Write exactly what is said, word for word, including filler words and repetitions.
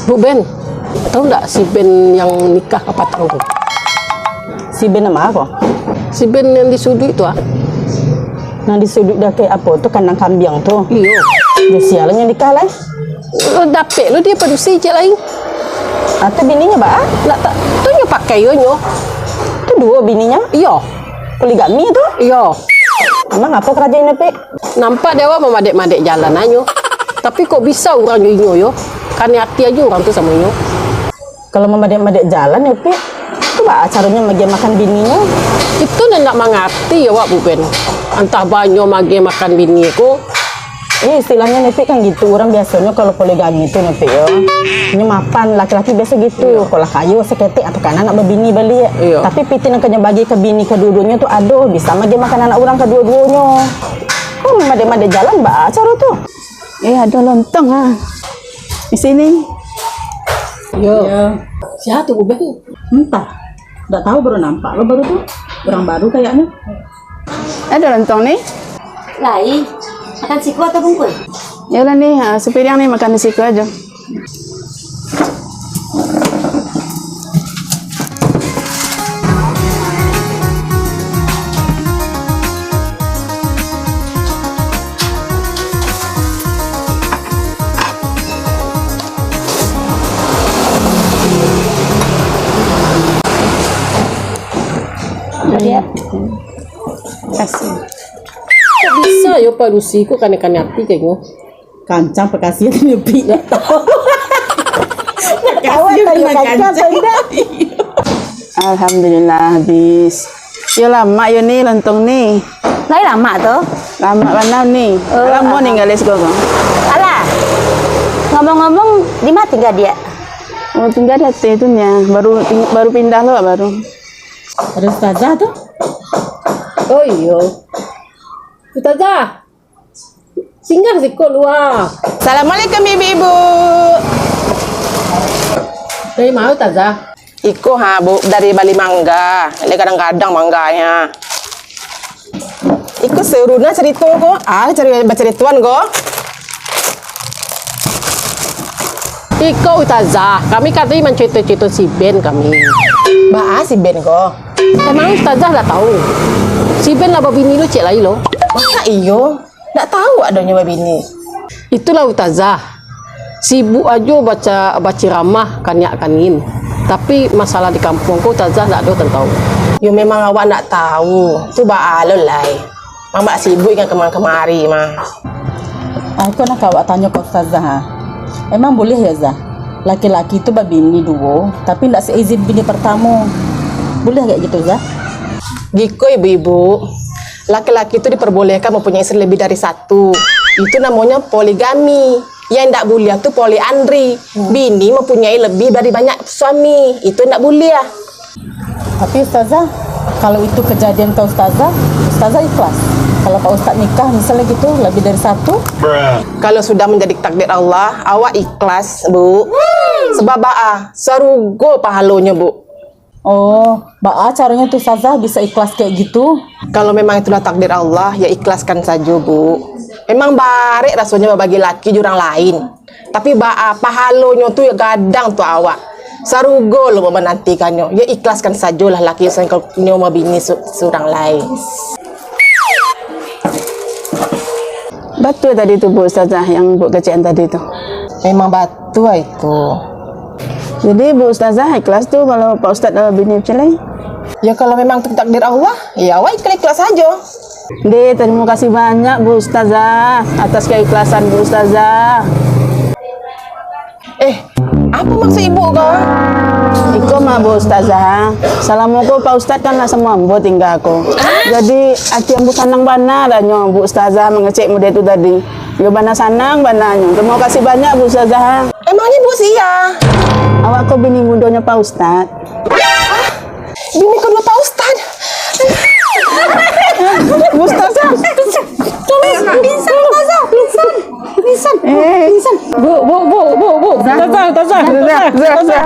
Bu Ben, tahu ndak si Ben yang nikah kapatang tu? Si Ben nan ma ko? Si Ben yang di suduik tu, ah. Nan di suduik dakek apo tu, kandang kambiang tu? Iyo. Yo, sia lah yang nikah lai. Lo dapek lo dia padusi ciek lai. Ah, tu bininyo, Ba? Nak tak, tu nyo pakai yo nyo. Tu duo bininyo? Iyo. Poligami tu? Iyo. Emang apo karajonyo, Pik? Nampak dek awak mamadek-madek jalan anyo. Tapi kok bisa urang jo inyo yo? Kanai ati ajo urang tu samo inyo. Kalau mamadek-madek jalan yo, Pik, tu baa caronyo magiah makan bininyo? Itu nan ndak mangarati awak, Bu Ben. Antah banyo magiah makan bini ko. Iyo, istilahnyo, Pik, kan gitu. Urang biasonyo kalau poligami tu, Pik, yo, nyo mapan, laki-laki biaso gitu. Iyo. Kalau lah kayo, saketek atau kana nak babini baliak. Iyo. Tapi pitih nan ka nyo bagi ka bini kaduo-duonyo tu ado, bisa magiah makan anak urang kaduo-duonyo. Kok mamadek-madek jalan baa caro tu? Eh, ado lontong, ha. Di sini. Yo. Yo. Sia tu, Bu Ben? Entah. Ndak tahu, baru nampak lo baru tu. Urang baru kayaknyo. Ado lontong ni. Lai, makan siko atau bungkus? Yolah ni, ha, sapiriang ni makan di siko ajo. Terima kasih. Kok bisa yo padusi ko kanai-kanai ati kayaknyo? Kancang pakasian nyepi. Pakasian kancang, kancang. Alhamdulillah, habis. Yo lamak yo ni lontong ni. Lai lamak tu? Lamak bana ni. Oh, lamo ah. Ningga di siko ko. Alah. Ngomong-ngomong, di ma tingga diak? Oh, tingga di ateh tu nya. Baru ting-, baru pindah lo baru. Ado ustazah tu? Oh iyo. Ustazah. Singgah siko lua. Assalamualaikum, ibu-ibu. Dari ma, Ustazah? Iko ha, Bu, dari bali mangga. Lai gadang-gadang mangganyo. Iko seuruna carito ko. Ah, cari bacaritoan ko. Iko Ustazah, kami kan tadi mancarito-carito si Ben kami. Baa si Ben ko? Emang Ustazah lah tahu? Si Ben lah babini lo ciek lai lo. Masa iyo? Ndak tahu adonyo babini. Itulah Ustazah. Sibuk ajo baca, baceramah kaniak kanin. Tapi masalah di kampuang ko Ustazah ndak ado tau. Yo memang awak ndak tahu. Tu baa lo lai. Mamak sibuk ingat kamari-kamari mah. Ah, iko nak awak tanyo ka Ustazah, ha. Emang buliah yo, Zah? Laki-laki tu babini duo, tapi ndak seizin bini partamo. Buliah kek gitu, Zah? Giko, ibu-ibu. Laki-laki tu diperbolehkan mempunyai istri lebih dari satu. Itu namonyo poligami. Yang indak buliah tu poliandri. Bini mempunyai lebih dari banyak suami. Itu indak buliah. Tapi Ustazah, kalau itu kejadian ka Ustazah, Ustazah ikhlas? Kalau Pak Ustadz nikah misalnya gitu, lebih dari satu? Kalau sudah menjadi takdir Allah, awak ikhlas, Bu. Sebab baa, sarugo pahalonyo, Bu. Oh, baa caronyo tu Ustazah bisa ikhlas kayak gitu? Kalau memang itulah takdir Allah, ya ikhlaskan sajo, Bu. Memang barek rasonyo babagi laki jo urang lain. Tapi baa pahalonyo tu ya gadang tu awak. Sarugo lo menantikannyo. Ya ikhlaskan sajolah laki sangko nyo mabini su-, surang lai. Batua tadi tu, Bu Ustazah, yang Bu kecekan tadi tu? Memang batua itu. Jadi, Bu Ustazah ikhlas tu kalau Pak Ustadz ado bini ciek lai? Ya, kalau memang tu takdir Allah, ya awak ikhlas-ikhlas sajo. Deh, terima kasih banyak, Bu Ustazah, atas keikhlasan Bu Ustazah. Eh, apo maksud ibu ko? Iko mah, Bu Ustazah. Salamo ko Pak Ustadz kan lah samo ambo tingga ko. Jadi, ati ambo sanang bana lah nyo Bu Ustazah mangecek mode tu tadi. Yo bana sanang bana nyo. Terima kasih banyak, Bu Ustazah. Emangnya ibu sia? Awak ko bini mudonyo Pak Ustadz. Bini kedua Pak Ustadz. Ustazah. Tolong, pingsan, Ustazah, pingsan. Pingsan. Eh. Pingsan. Bu, bu, bu, bu, bu. Ustazah, Ustazah, Ustazah, Ustazah.